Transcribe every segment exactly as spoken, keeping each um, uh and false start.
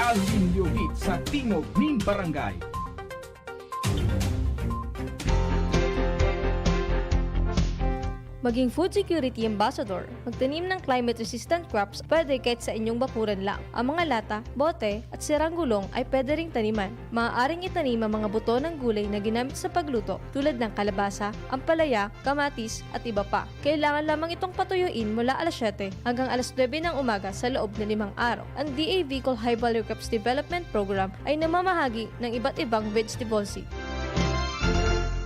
Alvin Leovit sa Tingog nin Barangay. Maging food security ambassador. Magtanim ng climate-resistant crops pwede kahit sa inyong bakuran lang. Ang mga lata, bote, at sirang gulong ay pwede ring taniman. Maaaring itanim ang mga buto ng gulay na ginamit sa pagluto tulad ng kalabasa, ampalaya, kamatis, at iba pa. Kailangan lamang itong patuyuin mula alas siyete hanggang alas nuebe ng umaga sa loob ng limang araw. Ang D A V Col High Value Crops Development Program ay namamahagi ng iba't ibang vegetable seed.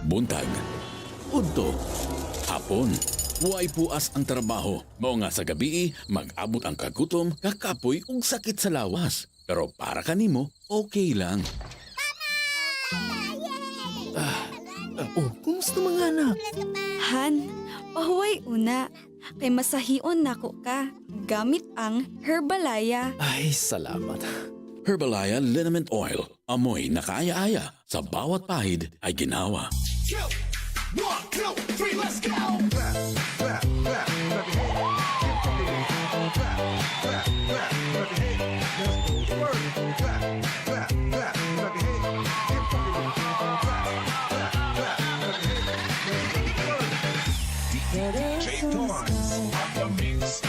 Buntag, udto, hapon, way puas ang trabaho. Mao nga sa gabii, mag-abot ang kagutom, kakapoy ug sakit sa lawas. Pero para kanimo, okay lang. Ah, ah, oh, kumusta mga anak? Han, pahuway una, kay masahion nako ka gamit ang Herbalaya. Ay, salamat. Herbalaya Liniment Oil. Amoy na kaaya-aya, sa bawat pahid ay ginawa. One, two, three, let's go! Clap, clap, clap, clap your hands. Keep rocking. Clap, clap, clap, clap your hands. Let's go to work. Clap, clap, clap, clap your hands. Keep rocking. Clap, clap, clap, clap your hands. Let's go to work. D J Torrance on the mix.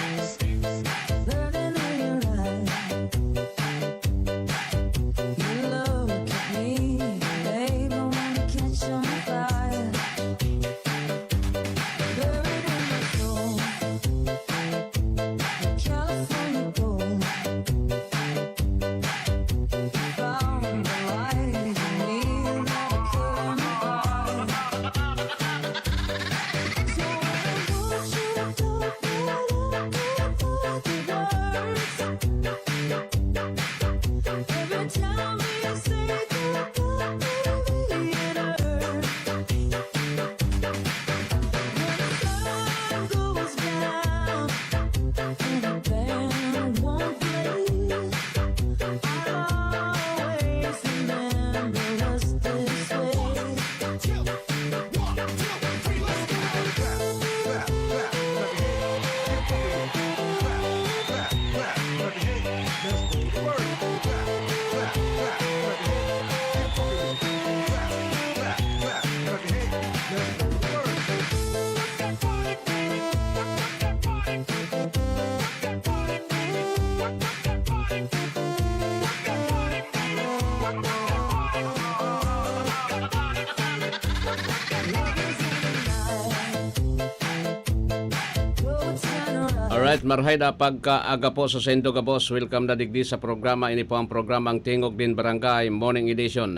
Alright, marhay na pagkaaga po sa saindo gabos. Welcome na digdi sa programa. Ini po ang programang Tingog nin Barangay, Morning Edition.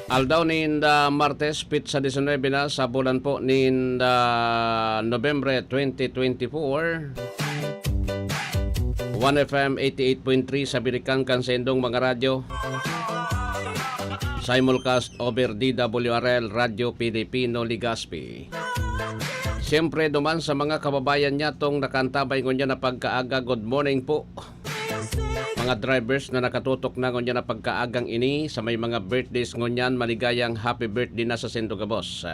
Aldaw ninda Martes, petsa disinwebe na sa bulan po ninda Nobyembre twenty twenty-four. One F M eighty-eight point three sa Birikan kan saindong mga radyo. Simulcast over D W R L Radyo Pilipino Legazpi. Siyempre, duman sa mga kababayan nyatong nakaantabay ngunyan na pagkaaga, good morning po. Mga drivers na nakatutok na ngunyan na pagkaagang ini, sa may mga birthdays ngunyan, maligayang happy birthday na sa saindo gabos.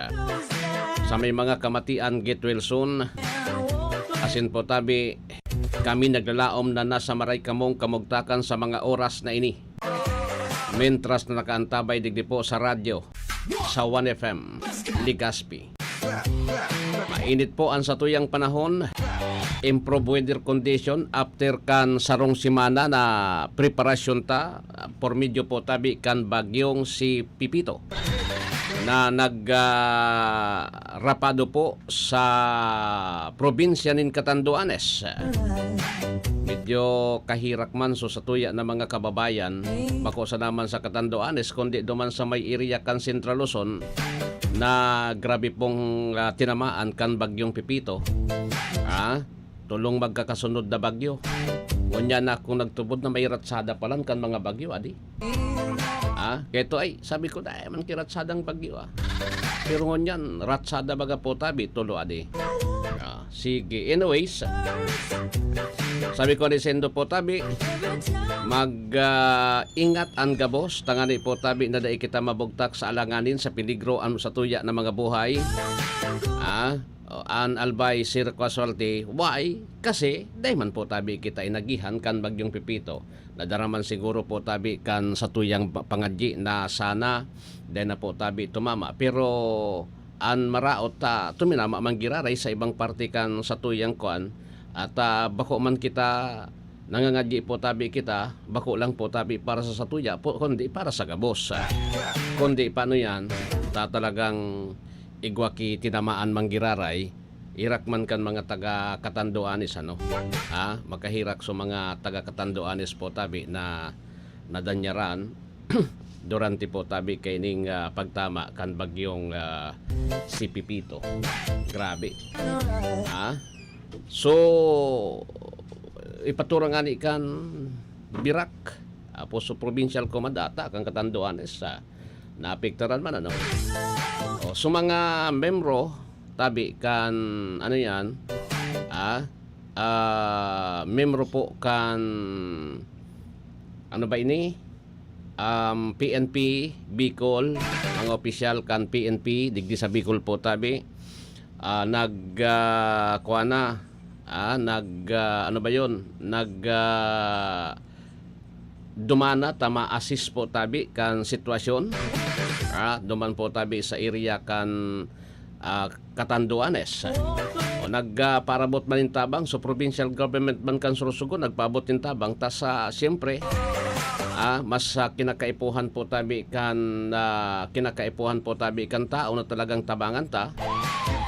Sa may mga kamatian, get well soon. Asin po tabi, kami naglalaom na nasa maray kamong kamugtakan sa mga oras na ini. Mentras na nakaantabay digdi po sa radyo, sa One F M, Legazpi. Mainit po ang satuyang panahon. Improve weather condition after kan sarong semana na preparasyon ta, por medyo po tabi kan bagyong si Pepito na nag, ah, rapado po sa probinsya nin Catanduanes. Medyo kahirak man so satuya na mga kababayan, bako sana man sa Catanduanes, kundi duman sa may area kan Central Luzon na grabe pong, ah, tinamaan kan bagyong Pepito. Ah, tulong magkakasunod na bagyo. Ngunyan na kung nagtubod na may ratsada palan kan mga bagyo, adi. Ah, keto ay, sabi ko, "Dai man ki ratsadang bagyo, ah." Pero ngunyan, ratsada baga po tabi, tulo adi. Ah, sige. Anyways, sabi ko ni Sendo po tabi, mag, ah, ingat an gabos, tangani po tabi na dai kita mabugtak sa alanganin, sa peligro, ano, sa tuya na mga buhay. Ah, o, an Albay, zero casualty. Why? Kasi, dai man po tabi kita inagihan kan Bagyong Pepito. Nadara man siguro po tabi kan sa tuyang pa-, pangadyi na sana dai na po tabi tumama. Pero an maraot ta tuminama man giraray sa ibang parte kan sa tuyang kuan, at, ah, bako man kita nangangadyi po tabi kita, bako lang po tabi para sa satuya po, kundi para sa gabos. Ah, kundi paano yan, ta talagang igwa ki tinamaan man giraray, irak man kan mga taga Catanduanes, ano? Ha? Makahirak sa mga taga Catanduanes po tabi na nadanyaran durante po tabi kaining, ah, pagtama kan bagyong, ah, si Pepito. Grabe. Ha? So, ipaturang nga ni kan Birak, tapos sa provincial command ata, kan Catanduanes, ah, naapektaran man, ano? O, so mga membro, tabi kan, ano yan, ah, ah, membro po kan, ano ba ini? Um, P N P Bicol, mga opisyal kan P N P, digdi sa Bicol po, tabi. Ah, nag, ah, kuha na, ah, nag, ah, ano ba yun? Nag, ah, dumana ta ma-assist po tabi kan sitwasyon. Ah, duman po tabi sa area kan, ah, Catanduanes. O nag, ah, parabot man nin tabang, so provincial government man kan Sorsogon nagpaabot nin tabang, ta sa siyempre, ah, mas, ah, kinakaipuhan po tabi kan, ah, kinakaipuhan po tabi kan tao na talagang tabangan ta.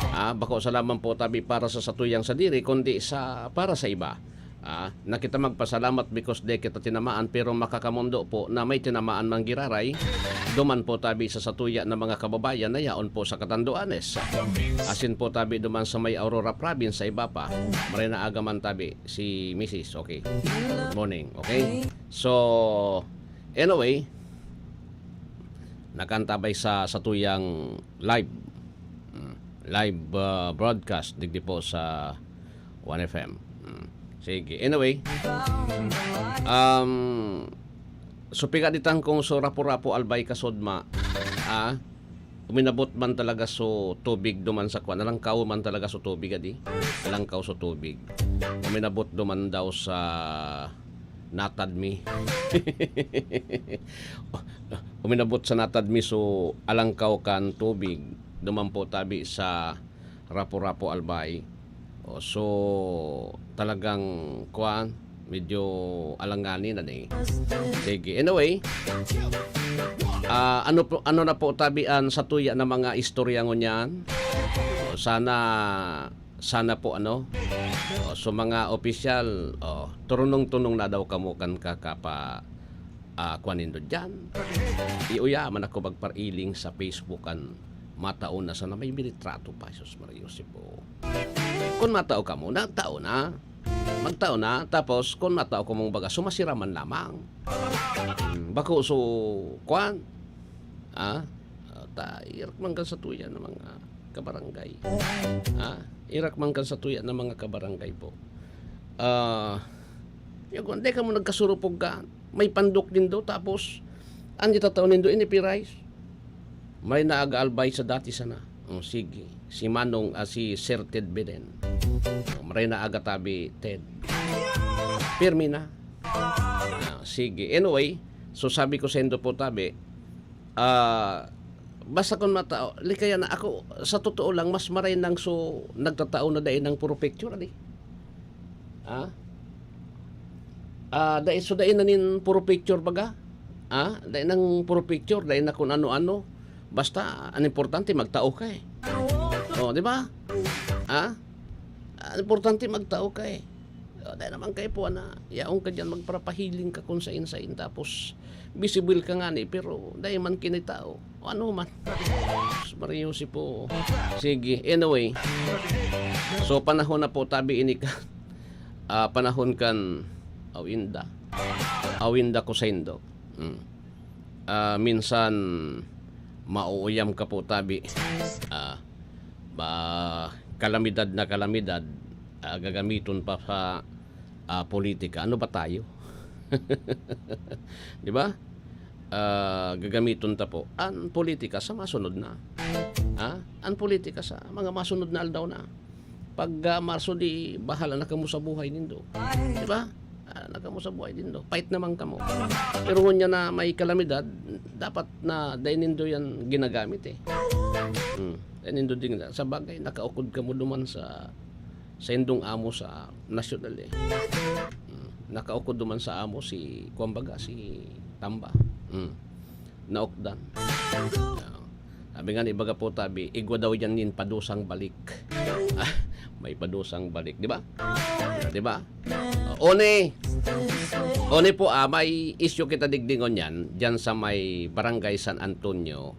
Ah, bako sa lamang po tabi para sa satuyang sadiri, kundi sa, para sa iba. Ah, na kita magpasalamat because di kita tinamaan, pero makakamondo po na may tinamaan man giraray. Duman po tabi sa satuya na mga kababayan na yaon po sa Catanduanes. Asin po tabi duman sa may Aurora Province sa iba pa. Maray na aga man tabi si Misis. Okay. Good morning. Okay. So, anyway, nakantabay sa satuyang live. Mm, live, ah, broadcast digdi po sa One F M. Mm, sige. Anyway, um, so piga di tangkong so Rapu-Rapu Albay Kasudma, ah, uminabot man talaga so tubig duman sa kwan. Alangkaw man talaga so tubig, adi. Alangkaw so tubig. Uminabot duman daw sa natad mi. Uminabot sa natad mi so alangkaw kan tubig. Duman po tabi sa Rapu-Rapu Albay. O, so, talagang, kuwan, medyo alanganin na ni. Sige, anyway, ah, ano po, ano na po tabi an satuya na mga istorya ngunyan? O, sana, sana po, ano? O, so, mga opisyal, o, turunong-tunong na daw kamo kan kakapa-, ah, kuwan nindo diyan. Iuya man ako magpariling sa Facebook an matao na sana may miritrato pa, Jesus Maria Joseph, o. Kun matao kamo, nagtao na. Magtao na, tapos kun matao kamong baga, sumasira man lamang. Hmm, bako so, kwan? Ah, ta, irak man kan satuya na mga kabarangay. Ah, irak man kan satuya na mga kabarangay po. Ah, yung kung di kamo nagkasurupog ka, may pandok nindo, tapos, an itatao nindo, ini pirais. May naaga albay sa dati sana. O, sige. Si Manong, ah, si Sir Ted Beden. O, maray na aga tabi, Ted. Pirmi na. Ah, sige. Anyway, so sabi ko sa indo po tabi, ah, basta kun matao, likaya na ako, sa totoo lang, mas maray nang so, nagtatao na dai nang puro picture, adi. Ah? Ah, dai, so dai na nin puro picture baga? Ah? Dai nang puro picture, dai na kun ano-ano. Basta, an importante, magtao ka eh. O, di ba? Ah? An importante, magtao ka eh. O, dai naman kaipuhan na yaon ka diyan, magparapahiling ka kun sain-sain, tapos visible ka ngani, pero dai man kinitao. O ano man. Sus, Maria Jose po. Sige, anyway. So, panahon na po, tabi ini ka. Ah, panahon kan awinda. Awinda ko saindo. Hmm. Ah, minsan, mauuyam ka po, tabi. Ah, ba, kalamidad na kalamidad, ah, gagamiton pa sa, ah, politika. Ano ba tayo? Di ba? Ah, gagamiton ta po an politika sa masunod na. Ha? An politika sa mga masunod na aldaw na. Pag, ah, Marso, di bahala na kamo sa buhay nindo. Di ba? Ah, na kamo sa buhay nindo. Fight naman kamo. Pero ngunyan na may kalamidad, dapat na dai nindo yan ginagamit eh. Hmm. Dai nindo din, sa bagay, nakaukod kamo duman sa, sa indong amo sa nasyonal eh. Hmm. Nakaukod duman sa amo si, kumbaga, si Tamba. Hmm. Naukdan. Ah, sabi nga ni baga po tabi, igwa daw yan nin padusang balik. Ah, may padusang balik, di ba? Di ba? Ah, Oni, Oni po, ah, may issue kita digdi ngunyan, dyan sa may Barangay San Antonio,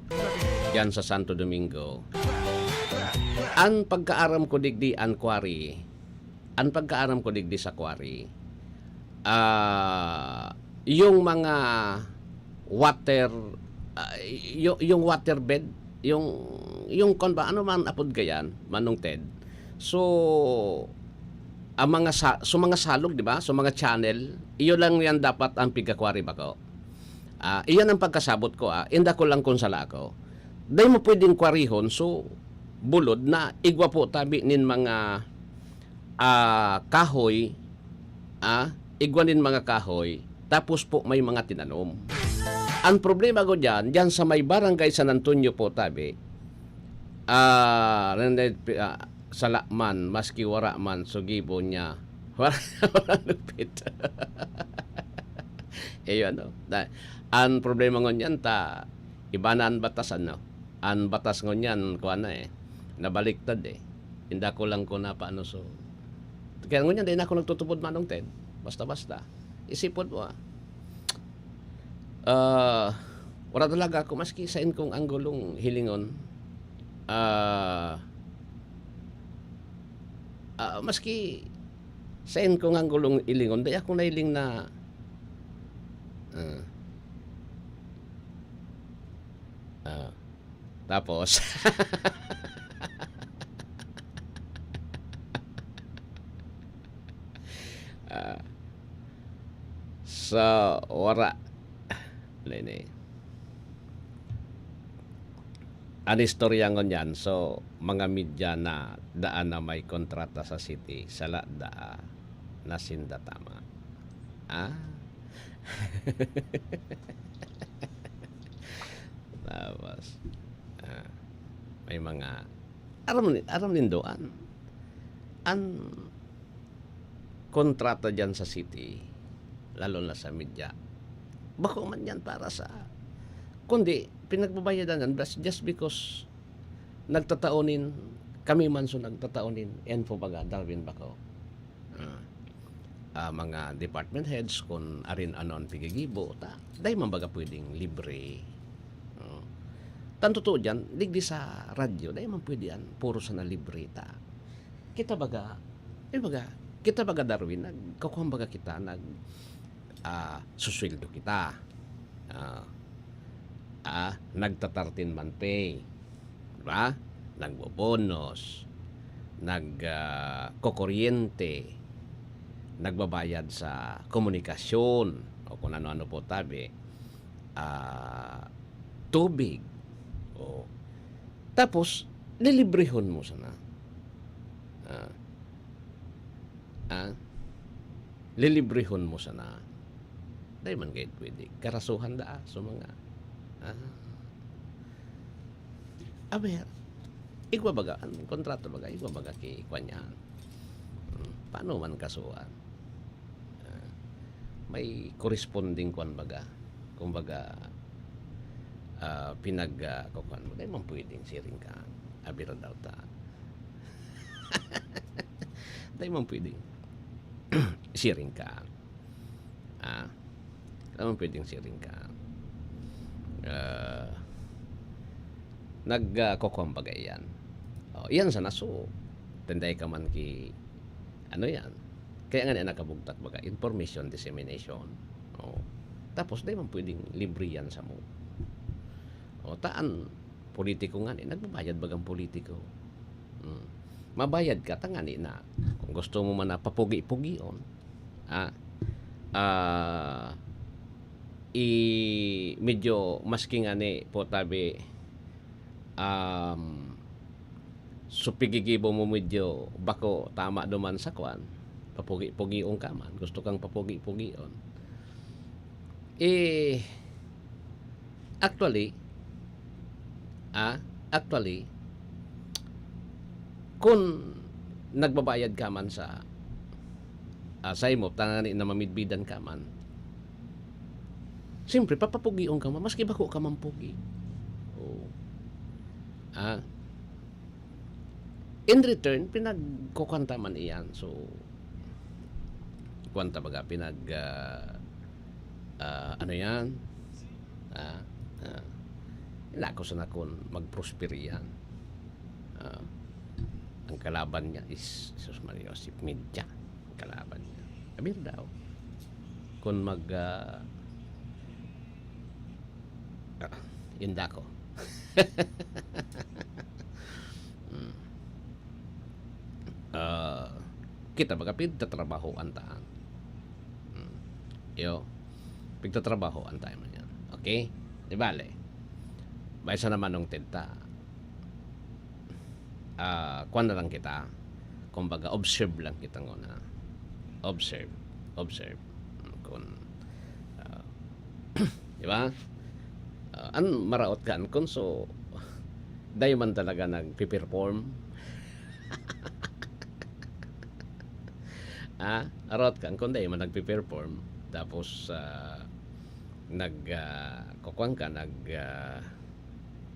dyan sa Santo Domingo. An pagkaaram ko digdi, an quarry, an pagkaaram ko digdi sa quarry, ah, yung mga water, ah, yu-, yung water bed, yung, yung kon ba, ano man apod gayan, Manong Ted? So, ang mga sa-, so mga salog, di ba? So mga channel, iyo lang yan dapat ang pigka-quarry bako. Ah, iyan ang pagkasabot ko, ah. Inda ko lang kung sala ako. Dai mo pwedeng kwarihon, so, bulod na igwa po tabi nin mga, ah, kahoy, ah, igwa nin mga kahoy, tapos po may mga tinanom. Ang problema ko dyan, dyan sa may barangay San Antonio po tabi, ah, ah, sala man, maski wara man, sugibo niya. Wala, wala lupit. Eh, yun, no? Na, ang problema ngunyan ta, iba na ang batas, ano? Ang batas ngunyan, kuwan na eh, nabaliktad eh. Inda ko lang kung napaano, so, kaya ngunyan, di na ako nagtutupod, Manong Ted. Basta-basta. Isipon mo, ah. Ah, wala talaga ako, maski sa inkong anggulong hilingon. Ah, ah, maski sa inkong anggulong hilingon, dai ako nahiling na, ah, ah, tapos, ah, sa wara, Nini. An istorya ngunyan, so, mga media na daan na may kontrata sa city, sala daa na sinda tama. Ah? Tapos, ah, may mga, aram ni-, aram nindo an, an kontrata diyan sa city, lalo na sa media, bako man yan para sa, kundi pinagbabayadan yan, that's just because nagtatao nin, kami man so nagtatao nin info baga, Darwin, bako. Ah, ah, mga department heads, kung arin ano ang pigigibo, ta, dai man baga pwedeng libre. Oh. Tan totoo diyan, digdi sa radyo, dai man pwede yan, puro sana libre ta. Kita baga, eh, baga, kita baga, Darwin, nagkakuha baga kita, nag, ah, susweldo kita. Ah, ah, nagta-thirteen month pay. Di ba? Nagbobonos, nag, ah, kokuryente, nagbabayad sa komunikasyon, o kung ano-ano po tabi, ah, tubig. O. Tapos, lilibrehon mo sana. Ah. Ah. Lilibrehon mo sana. Dai man gayud pwede. Karasuhan daa, so mga, ah. Aber, igwa baga, an kontrata baga, igwa baga ki kwan niya. Hmm, paano man kasuhan? Ah, may corresponding kwan baga. Kumbaga, ah, pinag, ah, kukuan mo. Dai man pwedeng siring ka, abira daw ta. Dai man pwedeng siring ka. Ah, dai man pwedeng siring ka. Ah, nag, ah, kukuan baga iyan. Oh, iyan sana, so, tinday ka man ki, ano yan? Kaya nga niya nakabugtak baga, information dissemination. Oh. Tapos, dai man pwedeng libre yan sa mo. Oh, taan, politiko nga ni, nagbabayad bagang politiko. Hmm. mabayad ka, tangani na. Kung gusto mo man na papugi-pugion, ah, ah, i-, medyo maski ngani po tabi, um, so pigigibo mo medyo bako tama duman sa kwan, papugi-pugion ka man, gusto kang papugi-pugion. Eh, actually, ah, actually, kun nagbabayad ka man sa, ah, sa imo, tangani na mamidbidan ka man, siyempre, papapugion ka man, maski bako ka man pugi. Oo. Ah, in return, pinagkukuhan ta man iyan. So, kuwan ta baga, pinag, ah, ah, ano yan? Ah, ah, hindi ako sana kun mag-prosper yan. Ah, ang kalaban niya is, Jesus Maria, si media. Ang kalaban niya. Abir daw. Kun mag, ah, ah, inda ko. Hmm. Ah, kita baga pigtatrabahoan ta. Hmm. Iyo, pigtatrabahoan tayo man yan. Okay? Di bale. May sana manong tinta. Ah, kuwan na lang kita. Kumbaga, observe lang kita nguna. Observe. Observe. Kung, ah, di ba? Ah, an maraot kan kun so, dai man talaga nagpe-perform. Ah, maraot kan kun dai man nagpe-perform. Tapos, ah, nag, ah, kukuan ka, nag, ah,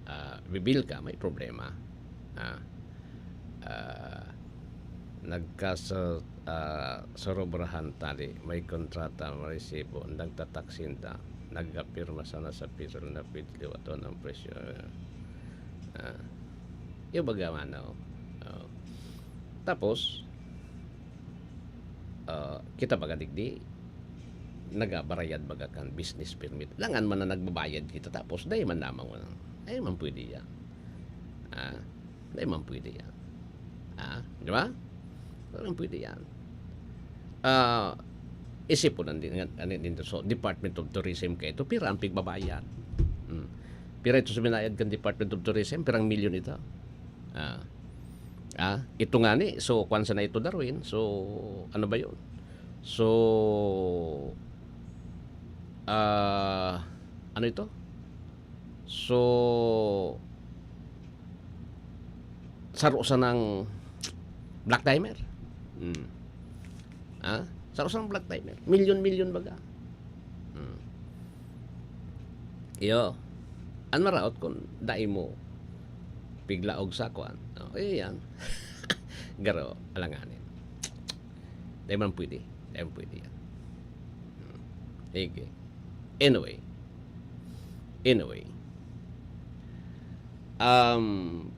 ah, bibil ka, may problema. Ah, ah, nagkasa-, ah, sorobrahan tali, may kontrata, may resibo, nagtataksinda, nagapirma sana sa piso na pwede liwaton ang presyo. Ah, yung baga man, oh. Oh. Tapos, ah, kita baga digdi, nagabarayad baga kan business permit. Langan man na nagbabayad kita, tapos dai man lamang, dai man pwede yan. Ah, dai man pwede yan. Ah, di ba? Dai man pwede yan. Ah, isipon ang din, ang din sa Department of Tourism kaito, pira ang pigbabayad. Hmm. Pira ito sa binayad kan Department of Tourism? Pirang milyon ito? Ah. Ah, ito ngani, so, kwan sana ito, Darwin. So, ano ba yun? So, ah, ano ito? So, saro sanang black timer. Hmm. Ah, saro sanang black timer. Milyon-milyon baga. Hmm. Iyo. An maraot kun dai mo piglaog sa kwan. Oh, iyo yan. Garo, alanganin. Dai man pwede. Dai man pwede yan. Hmm. Sige. Anyway. Anyway. Um,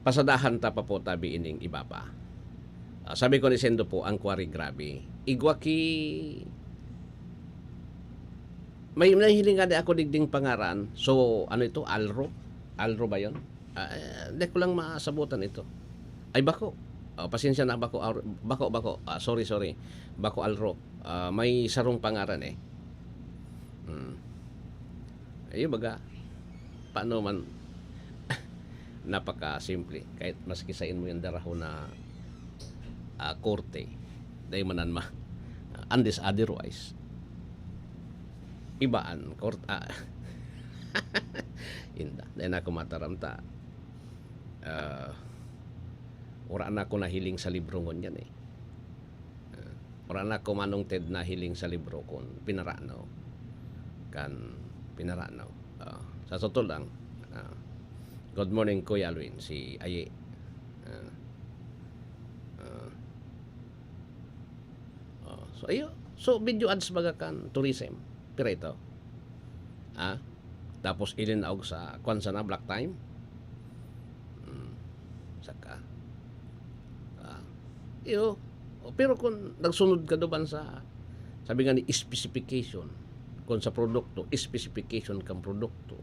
pasadahan ta pa po tabi ining iba pa. Ah, sabi ko ni Sendo po, ang quarry grabe. Igwa ki-, may nahiling nga di ako digding pangaran. So, ano ito? Alro? Alro ba yon? Ah, eh, di ko lang masabutan ito. Ay, bako. Ah, pasensya na, bako, ar-, bako, bako. Ah, sorry, sorry. Bako Alro. Ah, may sarong pangaran eh. Hmm. Ayun, baga, paano man, napakasimple. Kahit maski sain mo yung daraho na, ah, korte, dai man an ma-, unless otherwise, ibaan, kort-, ah, inda, dai na ako mataram ta. Ah, wala na ako nahiling sa libro ngunyan eh. Ah, wala na ako manong Ted nahiling sa libro kun pinarano. Kan pinarano. Ah, sa totoo lang, ah, good morning, Kuya Alwin, si Aye. Ah, ah. Oh, so, iyo. So, video ads baga kan tourism. Pira ito? Ah? Tapos, ilinaog sa, kwan sana, black time? Hmm. Saka. Ah. Iyo. O, pero kung nagsunod ka duman sa, sabi nga ni, specification, kung sa produkto, specification kang produkto,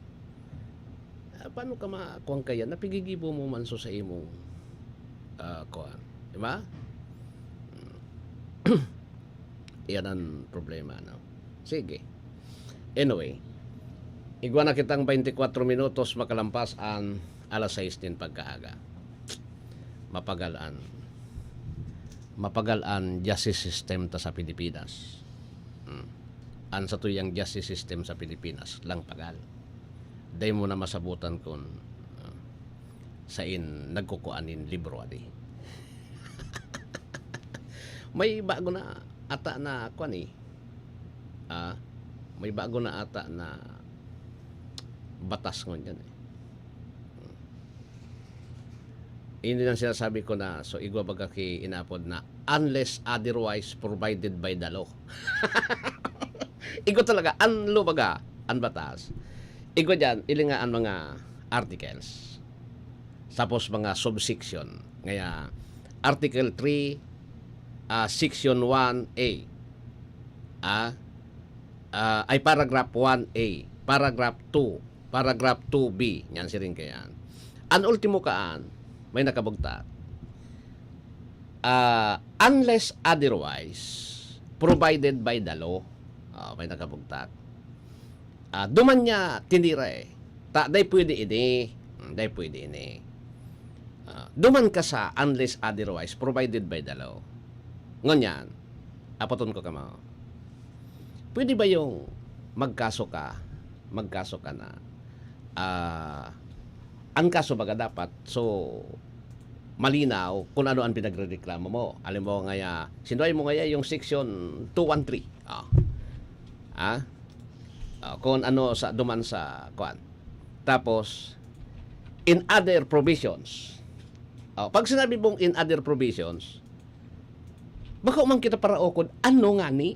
ah, paano ka ma-, kuwan kaya, napigigibo mo man so sa imong, ah, kuwan, Di ba? Iyan ang problema, no? Sige. Anyway, igwa na kitang twenty-four minutos makalampas an alas sais nin pagkaaga. Mapagal an, mapagal an justice system ta sa Pilipinas. Hmm. An satuyang justice system sa Pilipinas lang pagal. Dai mo na masabutan kun, ah, sain nagkukua nin libro adi. May bago na ata na kwan eh. Ah, may bago na ata na batas ngunyan eh. Hmm. Ini ang sinasabi ko na, so, igwa baga ki inaapod na unless otherwise provided by the law. Igwa talaga, an law baga, an batas. Igwa diyan, ili nga an mga articles. Tapos mga subsection. Ngaya, Article three, ah, Section one A. Ah, ah, ay paragraph one A, paragraph two, paragraph two B. Yan siring kayan. An ultimo kaan, may nakabugtak. Ah, unless otherwise provided by the law. Ah, may nakabugtak. Ah, duman niya tinira eh. Ta, dai pwede ini. Hmm, dai pwede ini. Ah, duman ka sa unless otherwise provided by the law. Ngunyan, apoton ko kamo. Pwede ba yung magkaso ka, magkaso ka na, ah, ang kaso baga dapat, so, malinaw kung ano ang pinagrereklamo mo. Alam mo ngaya, sinuway mo ngaya yung section two one three. Ah. Ah? Ah, kung ano sa, duman sa, kuan. Tapos, in other provisions. Ah, pag sinabi mong in other provisions, bako man kita paraokon, ano ngani?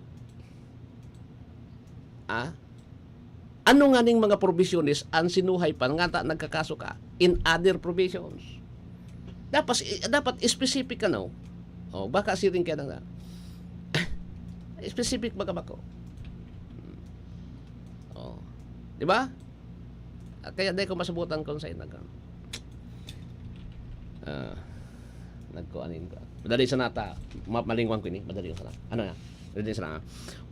Ah? Ano nganing mga provisiones ang sinuhay pa nga ta nagkakaso ka? In other provisions. Dapat, dapat specific ka, no? Oh, baka siring ka na nga. Specific baga bako. Oh. Di ba? Ah, kaya dai ko masabutan kung sain nag-, ah, nagkuan ini. Madali sana ta, ma-, malingwan ko ini. Madali sana. Ano na? Madali sana.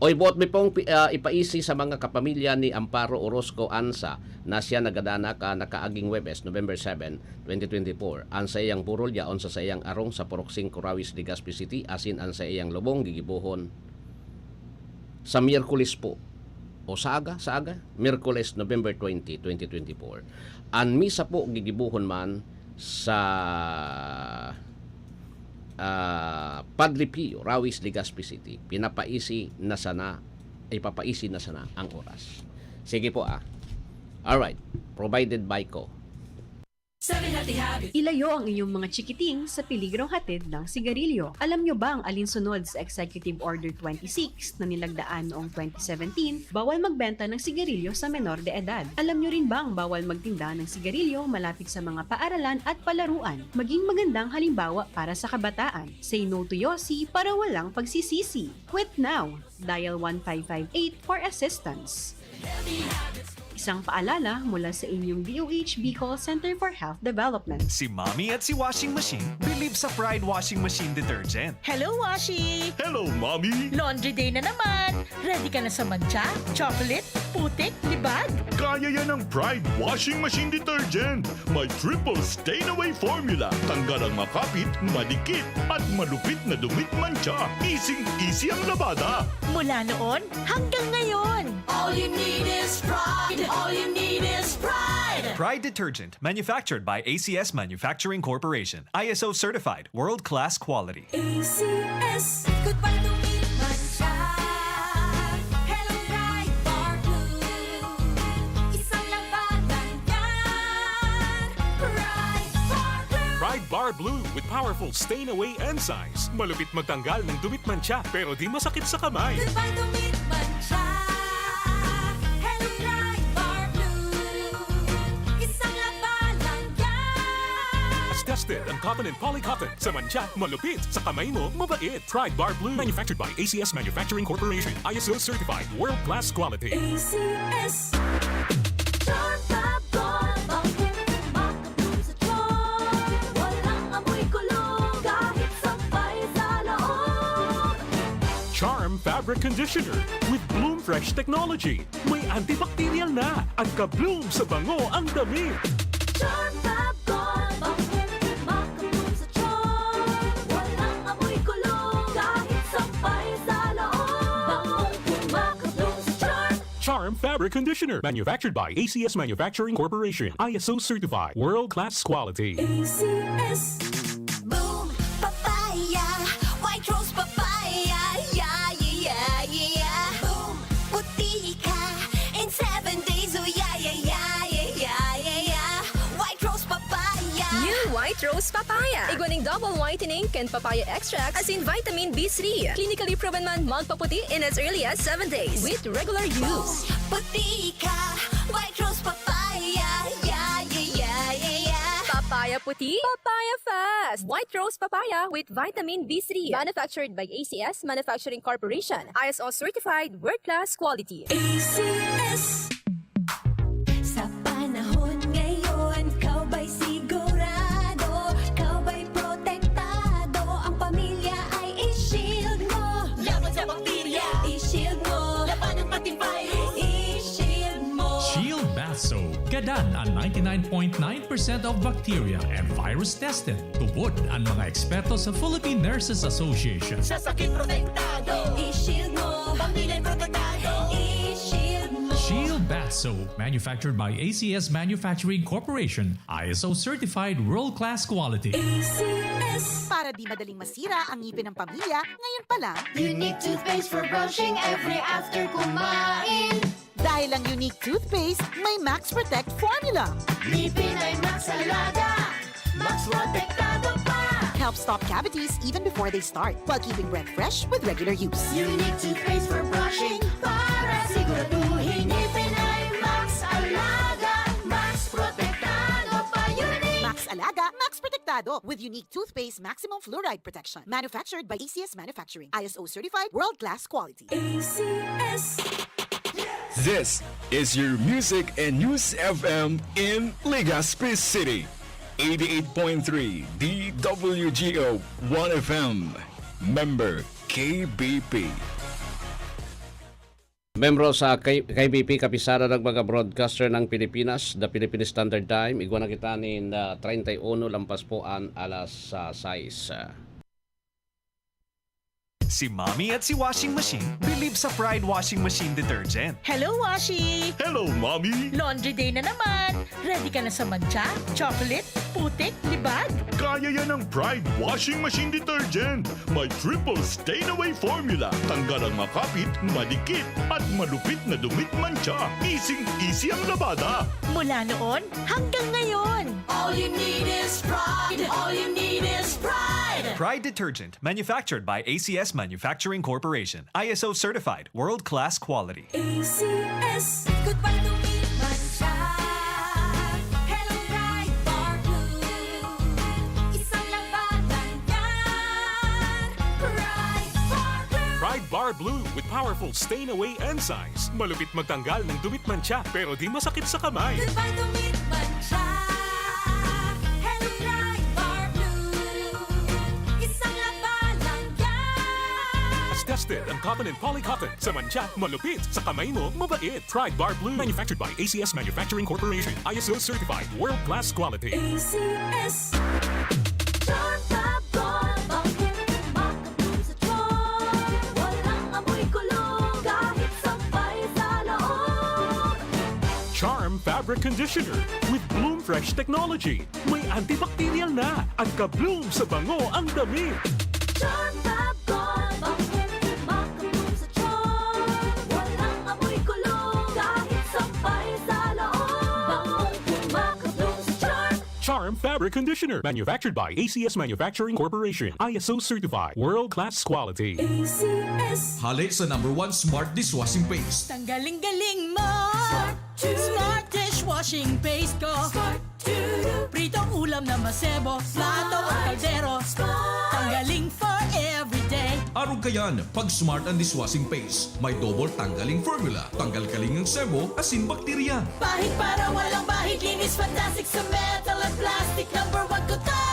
Oy, boot mi pong pi-, ah, ipaisi sa mga kapamilya ni Amparo Orozco Anza na siya nagadanak, ah, nakaaging Huwebes, November seven, twenty twenty-four. An saiyang burol yaon sa saiyang arong sa Purok singko, Rawis, Legazpi City, asin an saiyang lubong gigibohon sa Miyerkules po, o sa aga, sa aga, Miyerkules, November twenty, twenty twenty-four. An misa po gigibohon man sa, ah, Padre Pio, Rawis, Legazpi City. Pinapaisi na sana, ipapaisi na sana ang oras. Sige po, ah. Alright. Provided by ko. Seven Healthy Habits. Ilayo ang inyong mga chikiting sa peligrong hatid ng sigarilyo. Alam nyo bang alinsunod sa Executive Order twenty-six na nilagdaan noong twenty seventeen, bawal magbenta ng sigarilyo sa menor de edad? Alam nyo rin bang bawal magtinda ng sigarilyo malapit sa mga paaralan at palaruan? Maging magandang halimbawa para sa kabataan. Say no to Yossi para walang pagsisisi. Quit now! Dial one five five eight for assistance. Isang paalala mula sa inyong D O H Bicol Center for Health Development. Si Mommy at si Washing Machine bilib sa Pride Washing Machine Detergent. Hello, Washi! Hello, Mommy! Laundry day na naman! Ready ka na sa mantsa, chocolate, putik, libag? Kaya yan ng Pride Washing Machine Detergent. May triple stain away formula. Tanggal ang makapit, madikit, at malupit na dumit mantsa. Easing-easy ang labada. Mula noon hanggang ngayon. All you need is Pride. All you need is Pride. Pride Detergent, manufactured by A C S Manufacturing Corporation. I S O certified, world-class quality. A C S. Goodbye to meat mantsa. Hello, Pride Bar Blue. Isang labanan yan. Pride Bar Blue. Pride Bar Blue with powerful stain away enzymes. Malupit magtanggal ng dumit mantsa, pero di masakit sa kamay. Goodbye to meat mantsa. Hello, Pride Bar Blue. Isang labanan yan. Tested ang cotton and polycotton. Sa mantsa, malupit. Sa kamay mo, mabait. Pride Bar Blue. Manufactured by A C S Manufacturing Corporation. I S O certified. World class quality. A C S. Sharp Fab Gold. Bangkeng makabloom sa tiyan. Walang amoy kulog kahit sa Fabric conditioner with Bloom Fresh technology. May antibacterial na at ka-bloom sa bango ang damit. Charm Fab Gold, bangong kumakabloom sa charm. Walang amoy kulog, kahit sampay sa loob. Bangong kumakabloom sa charm. Charm Fabric Conditioner, manufactured by A C S Manufacturing Corporation, I S O certified, world-class quality. A C S. Boom! Papaya! White Rose Papaya! Yeah, yeah, yeah, yeah! Boom! Puti ka in seven days! Oh, yeah, yeah, yeah, yeah, yeah, yeah, yeah! White Rose Papaya! New White Rose Papaya. Igwa ning double whitening kan papaya extract asin vitamin B three. Clinically proven man magpaputi in as early as seven days with regular use. Boom! Puti ka! White Rose Papaya! Yeah, yeah, yeah, yeah, yeah! Papaya puti, papaya fast! White Rose Papaya with vitamin B three. Manufactured by A C S Manufacturing Corporation. I S O certified, world-class quality. A C S. Sa panahon ngayon, ikaw ba'y sigurado? Ikaw ba'y protektado? Ang pamilya ay i-shield mo. Laban sa bakterya, i-shield mo. Labanan pati virus, i-shield mo. Shield Bath Soap. Gadan an ninety-nine point nine percent of bacteria and virus tested. Tubod an mga eksperto sa Philippine Nurses Association. Sa sakit protektado, i-shield mo. Pamilya protektado, i-shield mo. Shield Bath Soap, manufactured by A C S Manufacturing Corporation, I S O certified, world-class quality. A C S. Para di madaling masira ang ngipin ng pamilya, ngayon pa lang. Unique toothpaste for brushing every after kumain. Dahil ang Unique Toothpaste may Max Protect Formula. Ngipin ay Max Alaga, Max Protektado pa. Helps stop cavities even before they start, while keeping breath fresh with regular use. Unique Toothpaste for brushing para siguraduhin ngipin ay Max Alaga, Max Protektado pa. Unique. Max Alaga, Max Protektado with Unique Toothpaste Maximum Fluoride Protection. Manufactured by A C S Manufacturing. I S O certified, world-class quality. A C S. This is your music and news F M in Legazpi City. Eighty-eight point three D W G O One F M. Member K B P. Membro sa K-, K B P, Kapisanan ng mga Broadcaster ng Pilipinas, The Philippine Standard Time, igwa na kita nin, ah, treinta y uno lampas po an alas, ah, sais. Si Mommy at si Washing Machine believe sa Pride Washing Machine Detergent. Hello, Washi! Hello, Mommy! Laundry day na naman! Ready ka na sa mantsa, chocolate, putik, libag? Kaya yan ng Pride Washing Machine Detergent. May triple stain away formula. Tanggal ang makapit, madikit, at malupit na dumit mantsa. Easing-easy ang labada. Mula noon hanggang ngayon. All you need is Pride. All you need is Pride. Pride Detergent, manufactured by A C S Manufacturing Corporation. I S O certified, world-class quality. A C S. Goodbye to meat mantsa. Hello, Pride Bar Blue. Isang labanan yan. Pride Bar Blue. Pride Bar Blue with powerful stain away enzymes. Malupit magtanggal ng dumit mantsa, pero di masakit sa kamay. Goodbye to meat mantsa. Hello, Pride Bar Blue. Isang labanan yan. Tested ang cotton and polycotton. Sa mantsa, malupit. Sa kamay mo, mabait. Pride Bar Blue. Manufactured by A C S Manufacturing Corporation. I S O certified. World class quality. A C S. Charm Fab Gold. Bangkong kumakabloom sa charm. Walang amoy kulog kahit sampay sa loob. Charm Fabric Conditioner with Bloom Fresh Technology. May antibacterial na at ka-bloom sa bango ang damit. Charm Fab Gold. Bangkong kumakabloom sa charm. Walang amoy kulog kahit sampay sa loob. Bangkong kumakabloom sa charm. Charm Fabric Conditioner. Manufactured by A C S Manufacturing Corporation. I S O certified. World class quality. A C S. Hali sa number one smart dishwashing paste. Tanggaling-galing mo! Smart to. Smart dishwashing paste ko. Smart to. Pritong ulam na masebo, plato o kaldero. Smart. Tanggaling for everyday. Arog kayan, pag Smart ang dishwashing paste, may double tanggaling formula. Tanggal kaling ang sebo, asin bakterya. Pahid para walang bahid, linis fantastic sa metal at plastic. Number one ko to.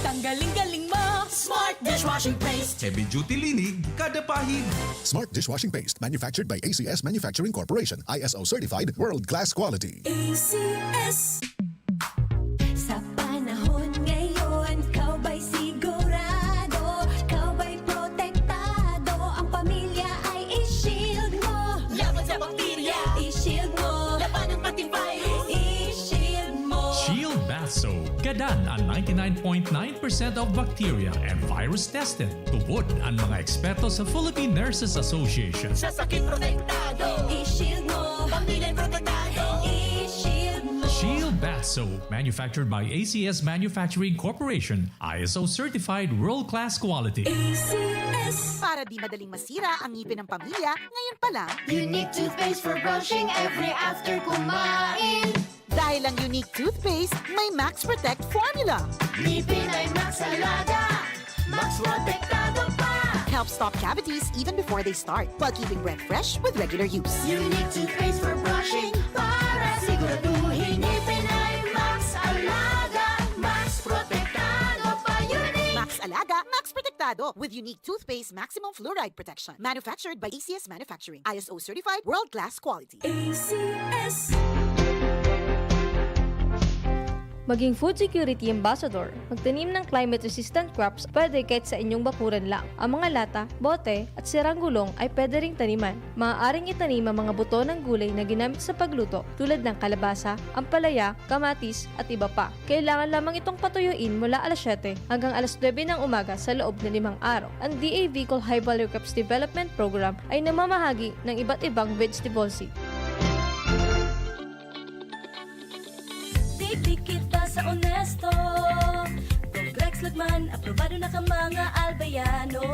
Tanggaling-galing mo. Smart dishwashing paste. Heavy duty linig kada pahid. Smart dishwashing paste, manufactured by A C S Manufacturing Corporation, I S O certified, world class quality. A C S. Sa panahon ngayon, ikaw ba'y sigurado? Ikaw ba'y protektado? Ang pamilya ay i-shield mo. Laban sa bakterya, i-shield mo. Labanan pati virus, i-shield mo. Shield Bath Soap. Gadan ang ninety-nine point nine percent of bacteria and virus tested. Tubod ang mga eksperto sa Philippine Nurses Association. Sa sakit protektado, i-shield mo. Pamilya protektado, i-shield mo. Shield Bath Soap, manufactured by A C S Manufacturing Corporation, I S O certified world-class quality. A C S. Para di madaling masira ang ngipin ng pamilya, ngayon pa lang, Unique toothpaste for brushing every after kumain. Dahil ang Unique Toothpaste may Max Protect Formula. Ngipin ay Max Alaga, Max Protektado pa. Helps stop cavities even before they start, while keeping breath fresh with regular use. Unique toothpaste for brushing para siguraduhin ngipin ay Max Alaga, Max Protektado pa. Unique. Max Alaga, Max Protektado with Unique Toothpaste Maximum Fluoride Protection. Manufactured by A C S Manufacturing. I S O certified, world-class quality. A C S. Maging food security ambassador. Magtanim ng climate-resistant crops pwede kahit sa inyong bakuran lang. Ang mga lata, bote, at sirang gulong ay pwede ring taniman. Maaaring itanim ang mga buto ng gulay na ginamit sa pagluto tulad ng kalabasa, ampalaya, kamatis, at iba pa. Kailangan lamang itong patuyuin mula alas siyete hanggang alas nuebe ng umaga sa loob na limang araw. Ang D A V Col High Value Crops Development Program ay namamahagi ng iba't ibang vegetable seed. Digdi kita sa onesto. Kong Rex Lagman, aprobado na ka mga Albayano.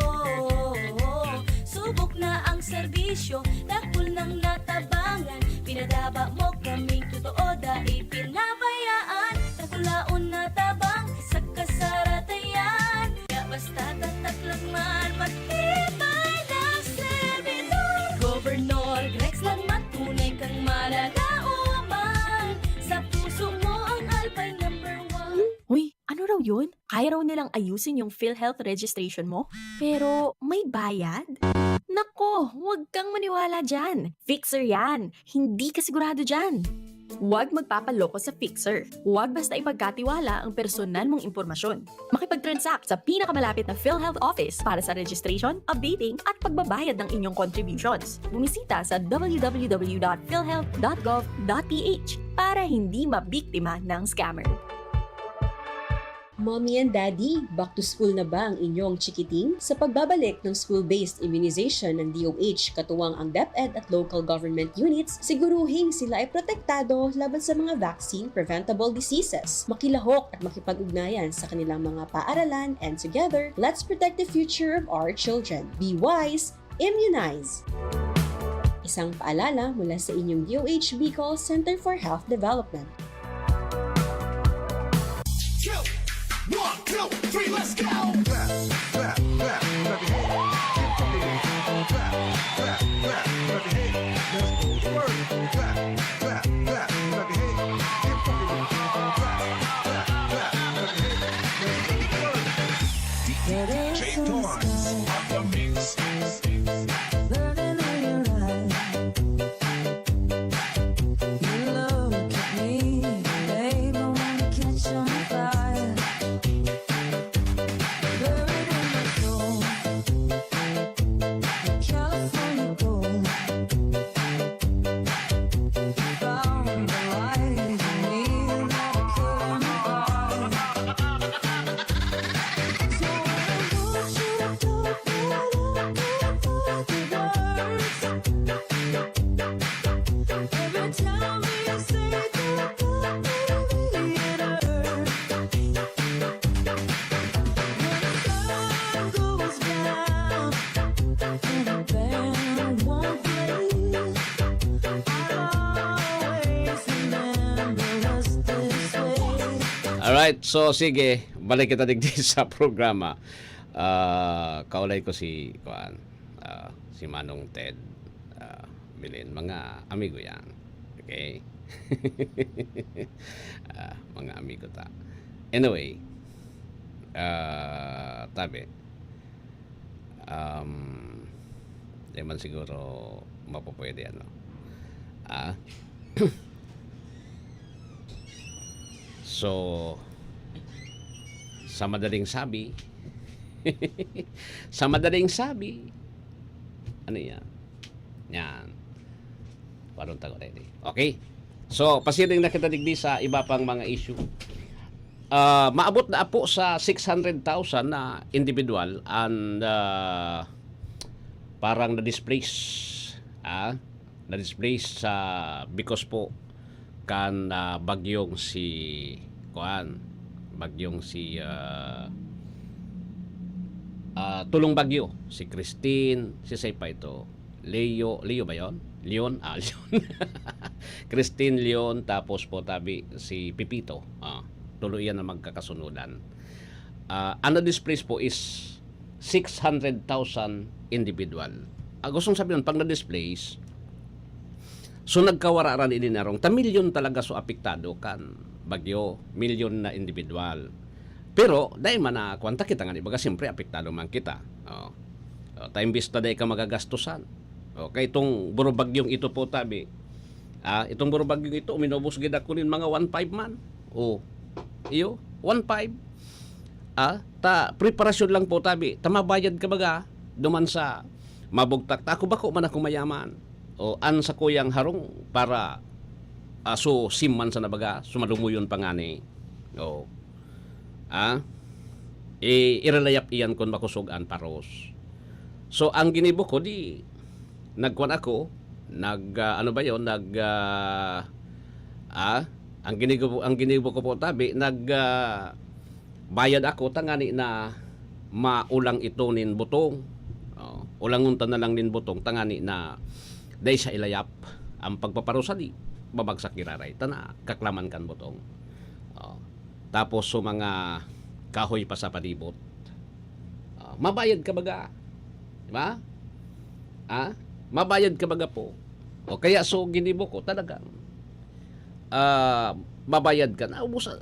Subok na ang serbisyo, dakul nang natabangan. Pinadaba mo kaming totoo, dai pinabayaan. Dakulaon na tabang sa kasaratayan. Kaya basta tatak Lagman, matibay na servidor. Gobernador Rex Lagman, tunay kang malalaoman. Sa puso mo ang Albay number one. Uy, ano raw yun? Kaya raw nilang ayusin yung PhilHealth registration mo? Pero may bayad? Nako, huwag kang maniwala dyan. Fixer yan. Hindi ka sigurado dyan. Huwag magpapaloko sa Fixer. Huwag basta ipagkatiwala ang personal mong impormasyon. Makipag-transact sa pinakamalapit na PhilHealth office para sa registration, updating, at pagbabayad ng inyong contributions. Bumisita sa w w w dot philhealth dot gov dot p h para hindi mabiktima ng scammer. Mommy and Daddy, back to school na ba ang inyong chikiting? Sa pagbabalik ng school-based immunization ng D O H, katuwang ang DepEd at local government units, siguruhing sila ay protektado laban sa mga vaccine-preventable diseases. Makilahok at makipag-ugnayan sa kanilang mga paaralan, and together, let's protect the future of our children. Be wise, immunize! Isang paalala mula sa inyong D O H Bicol Center for Health Development. One, two, three, let's go! Clap, clap, clap, clap your hands. Keep fucking it. Clap, clap, clap your hands. Let's go to work. Clap, clap, clap, clap your hands. Keep fucking it. Clap, clap, clap, clap your hands. Let's go to work. D J Torrance on the mix. Alright, so sige, balik kita digdi sa programa. Ah, kaulay ko si, kuan, ah, si Manong Ted, ah, Bilin. Mga amigo yan. Okay? Ah, mga amigo ta. Anyway, Ah, tabi. Um, di man siguro mapupwede, ano. Ah? So, sa madaling sabi, sa madaling sabi, ano yan? Yan. Parang tago ready. Okay. So, pasiring na kita digdi sa iba pang mga issue. Ah, maabot na po sa six hundred thousand na individual and, ah, parang na-displace, ah, na-displace sa, because po kan, ah, bagyong si, kuan, bagyong si, ah, ah, tulong bagyo, si Christine, si Say pa ito, Leo, Leo ba yon? Leon? Ah, Leon. Christine, Leon, tapos po tabi si Pepito. Ah, tulo yan na magkakasunudan. Ah, ang na-displace po is six hundred thousand individual. Ah, gustong sabihin, pag na-displace, so nagkawara ran ini narong, ta milyon talaga so apektado kan bagyo, milyon na individual. Pero, dai man na, kuwan ta kita nga, di baga, siyempre, apektado man kita. Oh. Oh, ta imbis na dai ka magagastusan. Okay, itong burubagyong ito po, tabi. Ah, itong burubagyong ito, uminubos gid ako nin mga one five man. Oh. Iyo, one five. Ah, ta preparasyon lang po, tabi. Ta mabayad ka baga, duman sa mabugtak. Ta ako bako man ako mayaman. O, an sakuyang harong para, ah, so, sim man sana baga, sumalunguyon pa ngani. O. Ah? I-, iralayap iyan kun makosog an paros. So, ang ginibo ko, di, nagkuan ako, nag, ah, ano ba yon? Nag, ah, ah? Ang ginibo, ang ginibo ko po, tabi, nag, ah, bayad ako, tangani na maulang ito nin butong. Oh, ulangon ta na lang nin butong, tangani na dai siya ilayap. Ang pagpaparusa di, babagsak giraray, ta na kaklaman kan butong. Oh. Tapos, so mga kahoy pa sa palibot. Ah, mabayad ka baga. Di ba? Ah? Mabayad ka baga po. O kaya, so, ginibo ko, talagang, ah, mabayad ka. Naubos, ah,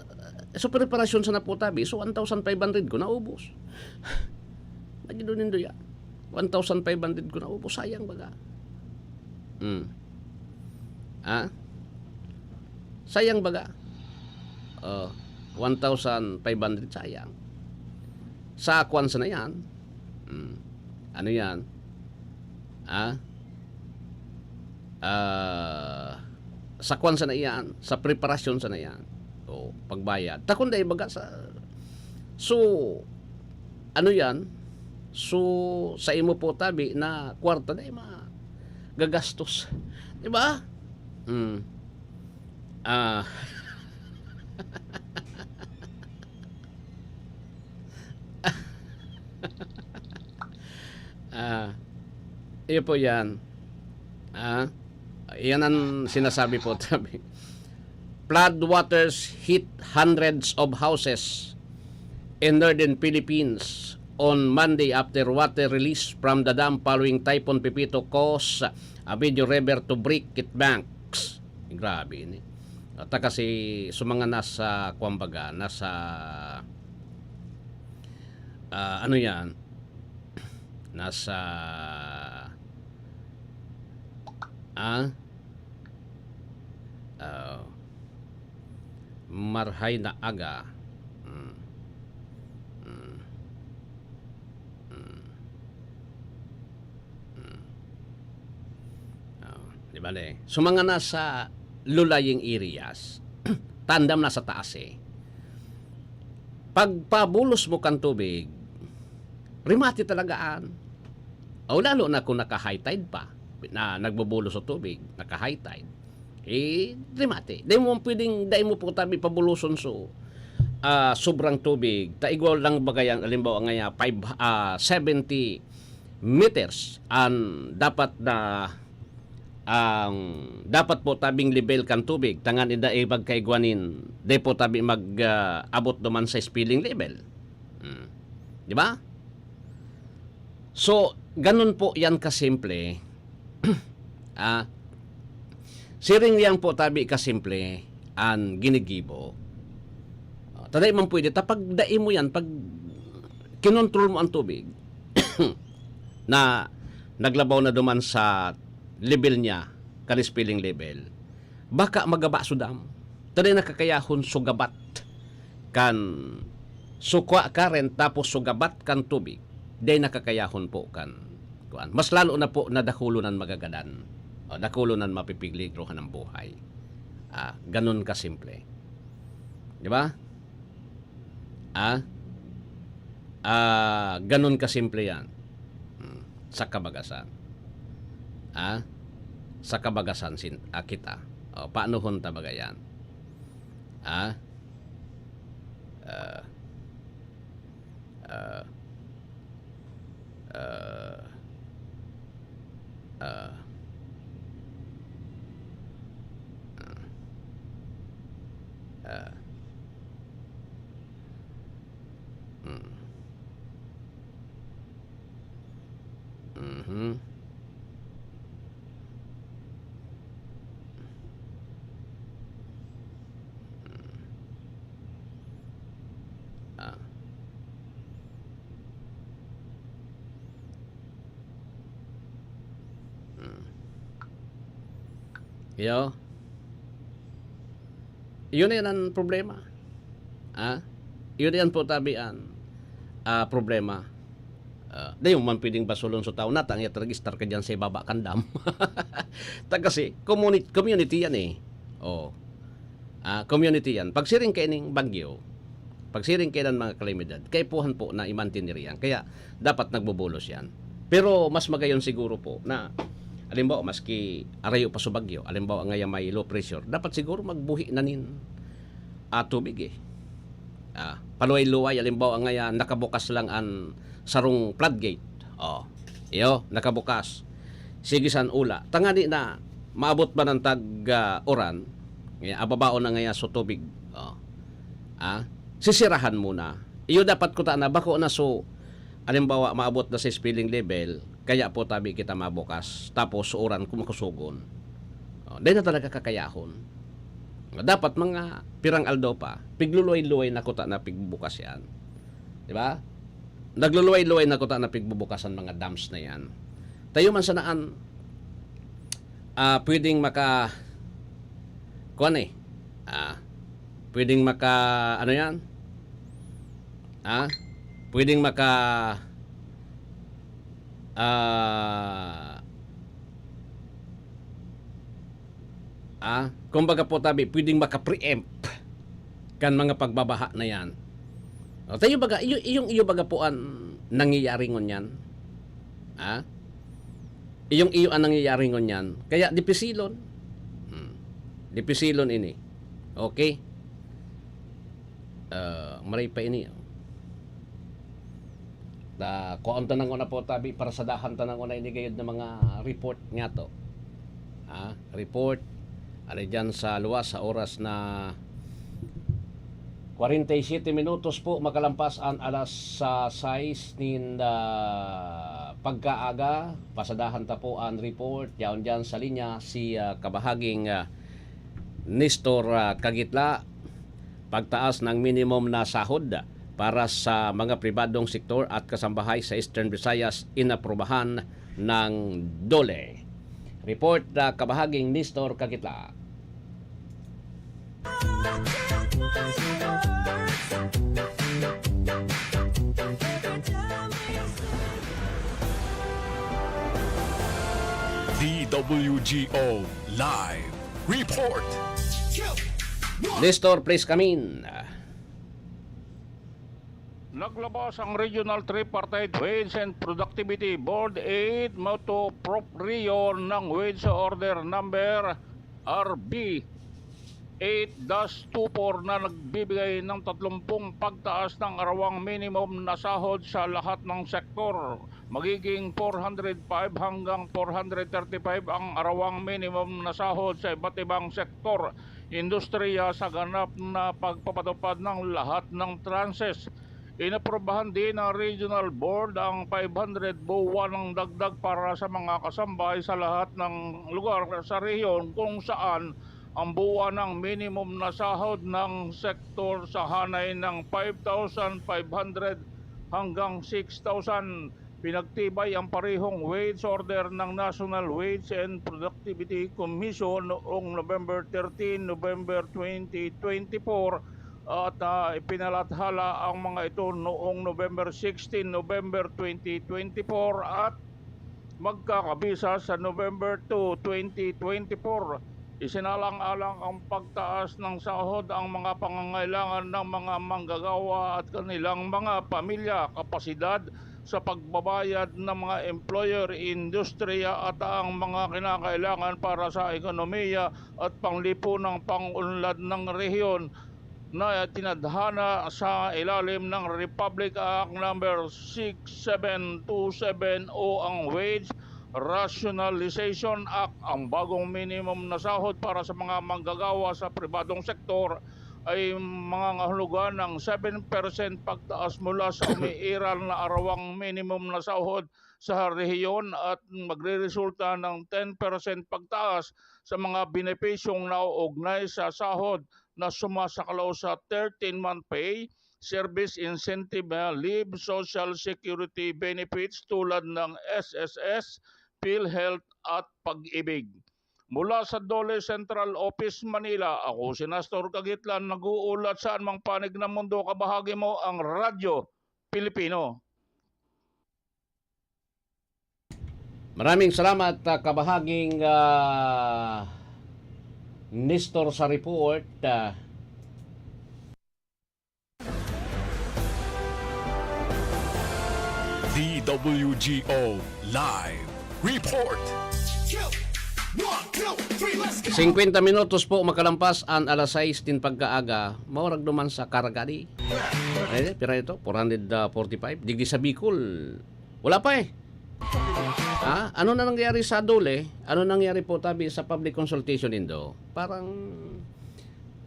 so, preparasyon sana po, tabi. So, one thousand five hundred ko, naubos. Nagido nindo yan. One thousand five hundred ko, naubos. Sayang baga. Hmm. Ah? Sayang baga. Oh, one thousand five hundred, sayang. Sa kwan sana yan. Hmm. Ano yan? Ah? Ah, sa kwan sana yan, sa preparasyon sana yan. Oh, pagbayad. Ta kun dai baga sa, so, ano yan? So, sa imo po, tabi, na kwarta na ima gagastos. Di ba? Hmm. Ah. Ah, iyo po yan. Ah, iyan ang sinasabi po, tabi. Flood waters hit hundreds of houses in northern Philippines on Monday after water release from the dam following Typhoon Pepito caused Abedyo River to break its banks. Grabe ini. At kasi sa mga nasa, kumbaga, nasa, ah, ano yan, nasa, ah, ah, marhay na aga. Mm. Mm. Mm. Mm. Oh, di bale. So, mga nasa low-lying areas, tandam na sa taas eh. Pagpabulos mo kan tubig, rimati talaga an. O, lalo na kung naka-high tide pa, na nagbubulos sa tubig, naka-high tide, eh, rimati. Dai mo pwedeng, dai mo po tabi pabuloson so, ah, sobrang tubig. Ta igwa lang baga yan, halimbawa nga ya, five, ah, seventy meters an dapat na, ang dapat po tabing level kan tubig, tangan inda ipagkaigwa nin, di po tabi mag, ah, abot duman sa spilling level. Hmm. Di ba? So, ganun po yan kasimple. Ah, siring yan po tabi kasimple an ginigibo. Ah, ta dai man pwede, ta pag dai mo yan, pag kinontrol mo ang tubig na naglabaw na duman sa level niya, kan spilling level, baka magaba so dam. Ta dai na kakayahon sugabat kan sukwa current tapos sugabat kan tubig. Dai na kakayahon po kan kuan. Mas lalo na po na dakulo nan magagadan. O, dakulo nan mapipigligrohan ang buhay. Ah, ganun kasimple. Di ba? Ah? Ah, ganun kasimple yan. Hmm. Sa kabagasan. Ah? Sa kabagasan sin-, ah, kita. O, paanohon ta baga yan? Ah? Ah. Ah. Ah. Ah. Ah. Ah. Hmm. Mhm. Ah. Hmm. Iyo. Iyon na yan ang problema. Ah? Iyon na yan po tabi an, ah, problema. Ah, dayon man pwedeng basulon sa tao, natang iya talaga istar ka dyan sa ibaba kan dam. Ta kasi, community, community yan eh. Oh. Ah, community yan. Pagsiring kaining bagyo, pagsiring kainan mga kalamidad, kaipuhan po na i-mantener yan. Kaya, dapat nagbubulos yan. Pero mas magayon siguro po na, alimbawa, maski arayo pa sa bagyo, alimbawa, ngaya may low pressure, dapat siguro magbuhi na nin, ah, tubig eh. Ah, paluway-luway, alimbawa, ngaya nakabukas lang an sarong floodgate. Oh, iyo, nakabukas. Sige san ula. Tangani na maabot man an tag, ah, uran, ngaya ababaon na ngaya so tubig. Oh. Ah, sisirahan muna. Iyo dapat kuta na, bako na so, alimbawa, maabot na sa spilling level, kaya po tabi kita mabukas, tapos so uran kung makusugon. Oh, dai na talaga kakayahon. Dapat mga pirang aldaw pa, pigluluway-luway na kuta na pigbubukas yan. Di ba? Nagluluway-luway na kuta na pigbubukas an mga dams na yan. Tayo man sana an, ah, pwedeng maka-, kuwan eh. Ah, pwedeng maka-, ano yan? Ah, pwedeng maka-, ah, ah, kumbaga po tabi, pwedeng maka-preempt kan mga pagbabaha na yan. O, tayo baga, iyo, iyong iyo baga po an nangyayari ngunyan? Ha? Iyong iyo an nangyayari ngunyan. Kaya dipisilon. Hmm. Dipisilon ini. Okay? Ah, maray pa ini. Ta, kuhaon ta na nguna po tabi, parasadahan ta na nguna ini gayod na mga report nga to. Ah, report. Ari diyan sa luwas sa oras na kwarenta y siyete minutos po makalampas an alas, ah, sais nin, ah, pagkaaga. Pasadahan ta po an report. Yaon diyan sa linya si, ah, kabahaging, ah, Nestor, ah, Kagitla. Pagtaas ng minimum na sahod para sa mga pribadong sektor at kasambahay sa Eastern Visayas inaprubahan ng DOLE. Report na kabahaging Nestor Kagitla. D W G O Live Report. Nestor, please come in. Naglabas ang Regional Tripartite Wage and Productivity Board eight Motu Proprio ng Wage Order Number R B eight dash two four na nagbibigay ng tatlumpung pagtaas ng arawang minimum na sahod sa lahat ng sektor. Magiging four hundred five hanggang four hundred thirty-five ang arawang minimum na sahod sa iba't ibang sektor, industriya sa ganap na pagpapatupad ng lahat ng tranches. Inaprubahan din ng Regional Board ang five hundred buwan ng dagdag para sa mga kasambahay sa lahat ng lugar sa rehiyon kung saan ang buwan ng minimum na sahod ng sektor sa hanay ng five thousand five hundred hanggang six thousand. Pinagtibay ang parehong wage order ng National Wage and Productivity Commission noong November thirteen, November twenty twenty-four, at, ah, ipinalathala ang mga ito noong November sixteen, November twenty twenty-four, at magkakabisa sa November two, twenty twenty-four. Isinalang-alang ang pagtaas ng sahod ang mga pangangailangan ng mga manggagawa at kanilang mga pamilya, kapasidad sa pagbabayad ng mga employer, industriya at ang mga kinakailangan para sa ekonomiya at panglipunang pang-unlad ng rehiyon na tinadhana sa ilalim ng Republic Act Number six seven two seven o ang Wage Rationalization Act. Ang bagong minimum na sahod para sa mga manggagawa sa pribadong sektor ay mangangahulugan ng seven percent pagtaas mula sa umiiral na arawang minimum na sahod sa rehiyon at magreresulta ng ten percent pagtaas sa mga benepisyong nauugnay sa sahod na sumasaklaw sa thirteen-month pay, service incentive, ah, leave, social security benefits tulad ng S S S, PhilHealth at Pag-ibig. Mula sa DOLE Central Office, Manila, ako si Nestor Kagitlan, nag-uulat sa anumang panig ng mundo, kabahagi mo ang Radyo Pilipino. Maraming salamat, ah, kabahaging, ah, Nestor sa report. Ah, D W G O Live Report. Singkwenta minutos po makalampas an alas sais nin pagkaaga, maurag duman sa karagadi. Ay, pira ito? Four hundred forty-five? Digdi sa Bicol, wala pa eh. Ha? Ano na nangyari sa DOLE? Ano nangyari po tabi sa public consultation nindo? Parang,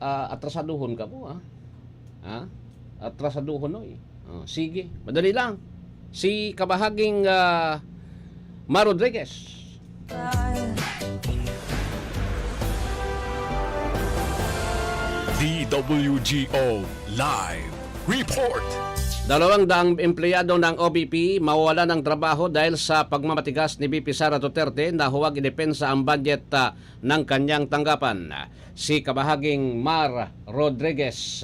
ah, atrasaduhon ka po, ha? Ha? Atrasaduhon, oy. Oh, sige, madali lang. Si kabahaging, ah, Mar Rodriguez. D W G O Live Report. Dalawang daang empleyado ng O V P mawawala ng trabaho dahil sa pagmamatigas ni V P Sara Duterte na huwag idepensa ang budget, ah, ng kanyang tanggapan. Si kabahaging Mar Rodriguez.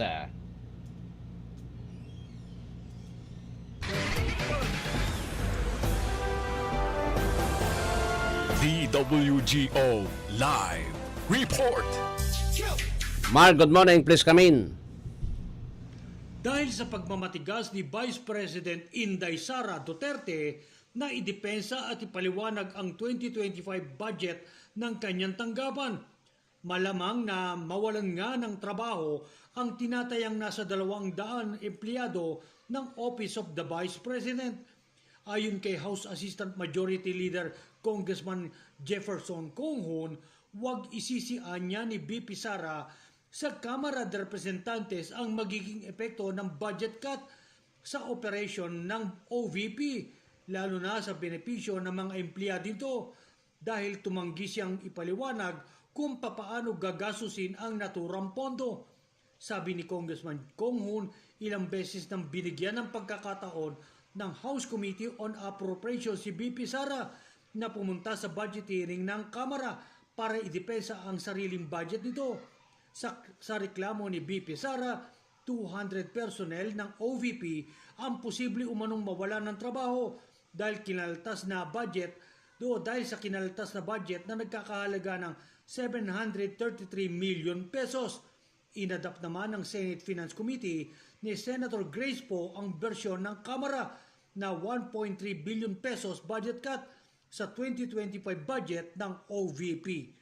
D W G O Live Report. Mar, good morning. Please come in. Dahil sa pagmamatigas ni Vice President Inday Sara Duterte na idepensa at ipaliwanag ang twenty twenty-five budget ng kanyang tanggapan, malamang na mawalan nga ng trabaho ang tinatayang nasa dalawang daan empleyado ng Office of the Vice President. Ayon kay House Assistant Majority Leader Congressman Jefferson Conghon, wag isisian niya ni V P Sara sa Kamara de Representantes ang magiging epekto ng budget cut sa operasyon ng O V P, lalo na sa benepisyo ng mga empleyado nito, dahil tumanggi siyang ipaliwanag kung papaano gagastusin ang naturang pondo. Sabi ni Congressman Conghon, ilang beses nang binigyan ng pagkakataon ng House Committee on Appropriations si V P Sara na pumunta sa budget hearing ng Kamara para idepensa ang sariling budget nito. Sa, sa reklamo ni V P Sara, two hundred personnel ng O V P ang posible umanong mawalan ng trabaho dahil kinaltas na budget, do dahil sa kinaltas na budget na nagkakahalaga ng seven hundred thirty-three million pesos. Inadapt naman ng Senate Finance Committee ni Senator Grace Poe ang bersyon ng Kamara na one point three billion pesos budget cut sa twenty twenty-five budget ng O V P.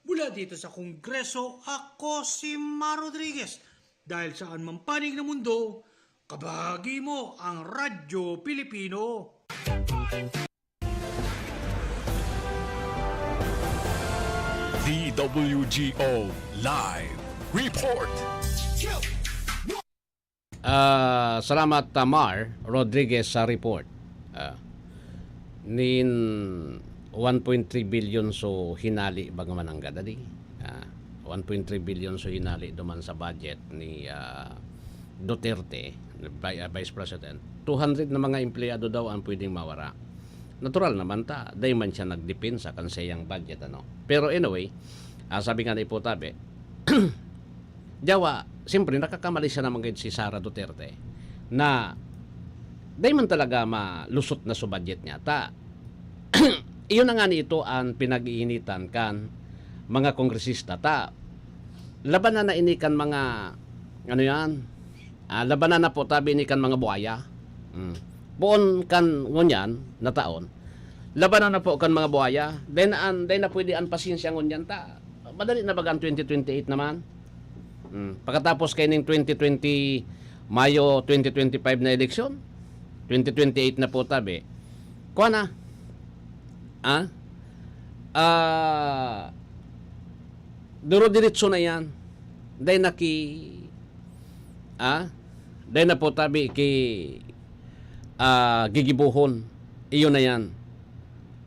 Mula dito sa Kongreso, ako si Mar Rodriguez. Dahil saan mang panig ng mundo, kabahagi mo ang Radyo Pilipino. D W G O Live Report. Ah, salamat, ah, Mar Rodriguez, sa report. Ah, nin one point three billion so hinali baga mananggad, adi? Ah, one point three billion so hinali duman sa budget ni, ah, Duterte vi-, ah, Vice President, two hundred na mga empleyado daw ang pwedeng mawara. Natural naman ta, dai man siya nagdepensa kan saiyang budget, ano. Pero anyway, ah, sabi nga ni Ipo Tabe, Jawa, siyempre, nakakamali siya naman gayud si Sara Duterte na dai man talaga malusot na su budget niya. Ta, iyon na nga ni ito ang pinag-iinitan kan mga kongresista. Ta, labanan na ini kan mga, ano yan, ah, labanan na po tabi ini kan mga buhaya. Mm. Poon kan ngunyan na taon, labanan na po kan mga buhaya. Then, an, then na pwede ang pasensya ngunyan ta. Madali na baga ang twenty twenty-eight naman. Mm. Pagkatapos kaining twenty twenty, Mayo twenty twenty-five na eleksyon, twenty twenty-eight na po tabi. Kuha na. Ah? Ah, duro-diretso na yan. Dahil naki-, ah? Dahil na po tabi ki, ah, gigibuhon. Iyon na yan.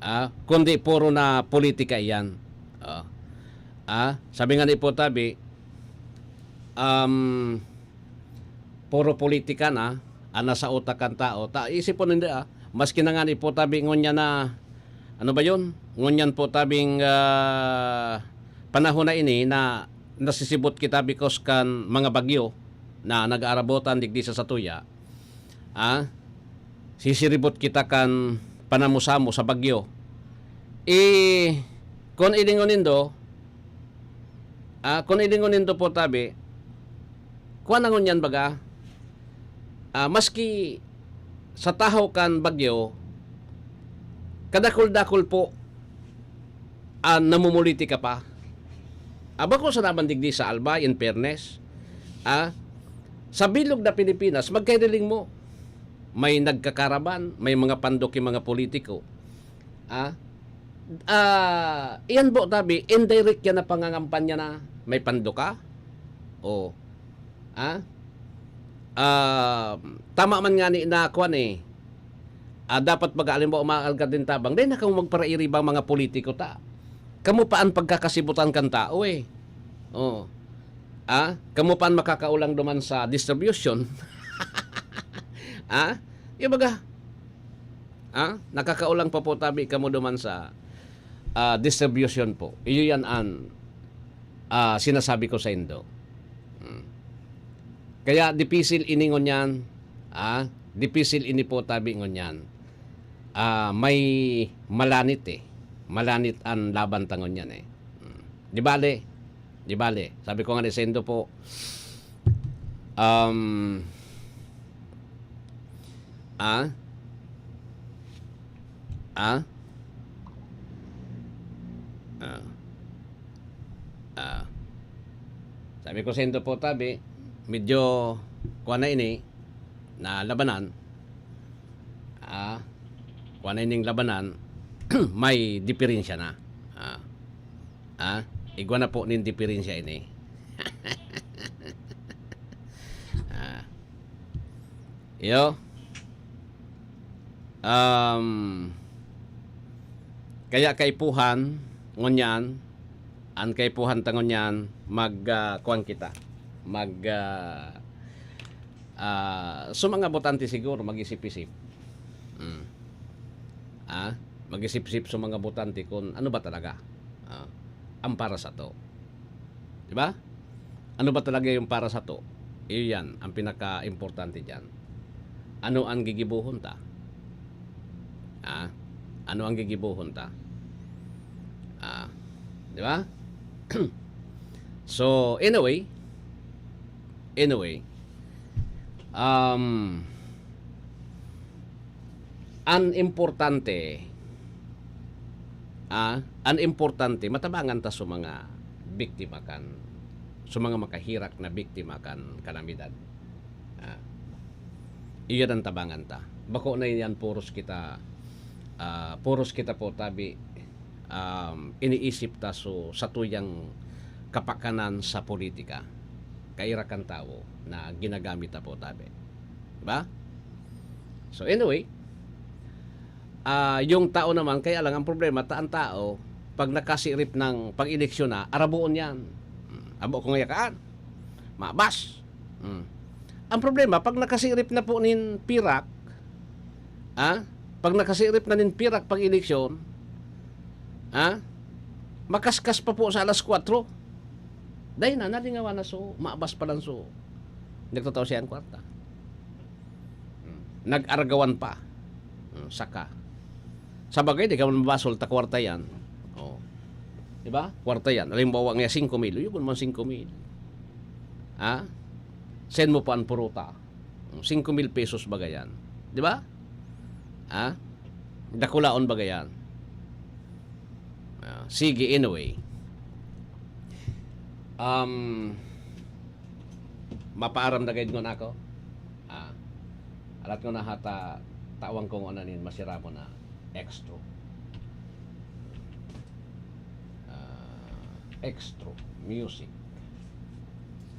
Ah? Kundi puro na politika iyan. Ah? Ah? Sabi nga ni po tabi, um, puro politika na ang nasa utak kan tao. Ta, isipon nindo, ah, maski na nga ni po tabi ngunyan na, ano ba yun? Ngunyan po tabing, ah, panahon na ini na nasisibot kita because kan mga bagyo na nag-aarabotan digdi sa satuya, ah, sisiribot kita kan panamo-samo sa bagyo. Eh, kung ilingon nindo, ah, kung ilingon nindo po tabi, kuwan na ngunyan baga, ah, maski sa tahaw kan bagyo, kadakul-dakul po ang namumulitika pa. Ah, bako sa naman digdi sa Albay, in fairness, ah, sa bilog na Pilipinas, magkahiling mo, may nagkakaraban, may mga pandok yung mga politiko. Ah, ah, iyan po, tabi, indirect yan na pangangampanya na may pandoka. O, ah, ah, tama man nga ni na kwan eh. Ah, dapat mag-alimbawa, mga alagad nin tabang, dahil na kamo magparairibang mga politiko ta. Kamo pa ang pagkakasibutan kan tao eh. Oh. Ah, kamo pa ang makakaulang duman sa distribution. Ah, yung baga, ah, nakakaulang pa po tabi kamo duman sa, ah, distribution po. Iyo yan an, ah, sinasabi ko sa indo. Hmm. Kaya dipisil ini ngunyan, ah, dipisil ini po tabi ngunyan. Ah, may malanit eh. Malanit an laban ta ngunyan eh. Hmm. Di bale, di bale. Sabi ko nga ni Sendo po, um, ah, ah, ah, ah. Sabi ko, Sendo po, tabi, medyo kuha na ini, na labanan. Ah, kuha na ining labanan, may diferensya na. Ah, ah, igwa na po nin diferensya ini. Ah, iyo. Um, kaya kaipuhan, ngunyan, ang kaipuhan ta ngunyan, mag, ah, kuwan kita. Mag, ah, ah, so mga botante siguro, mag-isip-isip. Mm. Ah, mag-isip-isip so mga botante kung ano ba talaga, ah, ang para sato. Di ba? Ano ba talaga yung para sato? Iyan ang pinaka-importante diyan. Ano ang gigibohon ta? Ah, ano ang gigibohon ta? Ah, di ba? So, anyway, anyway, um, an importante, ah, an importante, matabangan ta sa mga biktima kan, sa mga makahirak na biktima kan kalamidad. Ah, iyan ang tabangan ta. Bako na yan, puros kita, ah, puros kita po tabi, um, iniisip ta so satuyang kapakanan sa politika. Kaira kan tawo na ginagamit ta po tabi. Di ba? So anyway, ah, yung tao naman, kaya lang ang problema, ta ang tao, pag nakasirip ng pag-eleksyon na, arabuon yan. Hmm, abo ko ngayakaan. Mabas. Hmm. Ang problema, pag nakasirip na po nin pirak, ah, pag nakasirip na nin pirak pag eleksyon, ah, makaskas pa po sa alas kwatro. Dahil na, nalingawan na so, maabas pa lang so, nagtataw siya ang kwarta. Hmm. Nag-aragawan pa. Hmm, saka. Sa bagay, di ka man mabasol ta kwarta yan. Oh. Di ba? Kwarta yan. Halimbawa nga, singko mil. Yun man singko mil. Ha? Send mo pa ang puruta. Singko mil pesos baga yan. Di ba? Ha? Dakulaon baga yan. Ah, sige, anyway. Um, mapaaram na gayud ngunako. Ah, alat ko na hata, tawang ko nguna nin masiramo na extra. Ah, extra music.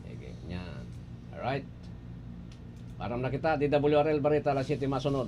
Sige, yan. Alright. Param na kita, D W R L Barita, alas siyete masunod.